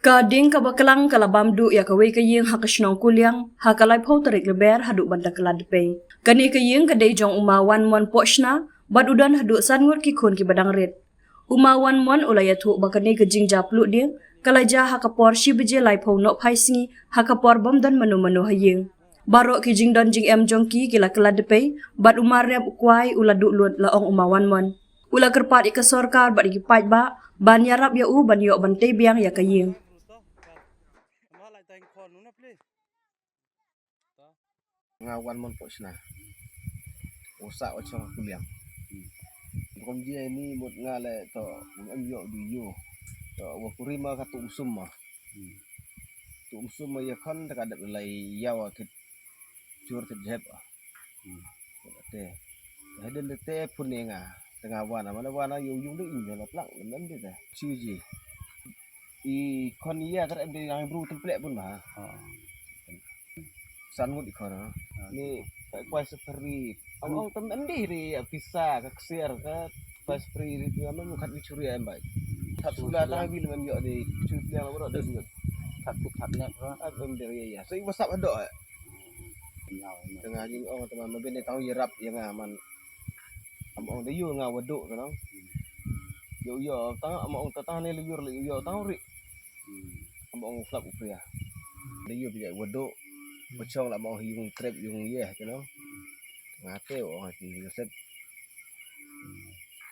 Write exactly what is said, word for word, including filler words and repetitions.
Ka ding kaba klang ka la bam duh ïa kawei ka ïing ha ka shnong Kuliang ha ka laiphew tarik Lber haduh ban da ka la dpei. Kane ka ïing ka dei jong u ma Wanmon Pohshna bad u don haduh san ngut ki khun kiba dang rit. U ma Wanmon u la ïathuh ba kane ka jingjia pluh ding ka la jia ha ka por shi baje laiphew nohphai sngi ha ka por bym don mano mano ha ïing. Baroh ki jingdon jingem jong ki ki la kylla dpei bad u ma Rep u kwai u la duh lut, la ong u ma Wanmon. U la kyrpad ïa ka sorkar bad ïa ki paidbah ban ïarap ïa u ban ïoh ban tei biang ïa ka ïing. Nga Wanmon Pohshna. U sah u chong ha Kuliang. Kum jia ini mut nga le to, em ïoh du ïoh. To wa kurim ma ka tu um sum ma. Tu um sum ma ïa khon te ka dep lai ïa wa thit jur thit jep. Te hadien te phun ne nga. Te nga wan ma le wan ïoh ïoh de in la plak lem de te. Chi ji. I khon ïa ter em de yang bru tem plek bun ba. San ngut i khon. Ni kai kwai seperi. Ong ong tem em de ri pisa ka ksiar ka kwai seperi ri tu am khat bi churi em bai. Khat sula ta bi lem ïoh de churi yang bro de ngut. Khat tu khat nek bro. Em de ri ya. So i wasap hadok. Tengah jing ong tengah mabin ni tang ïarap ïa nga man. Am ong de ïoh nga waduk tu nong. Ïoh ïoh tang am ong tang ne lujur ïoh tang ri. Am ong flap u pria. De ïoh bi waduk. Bachong la am ong yung trep yung yeh tu nong. Nga te ong ki Joseph.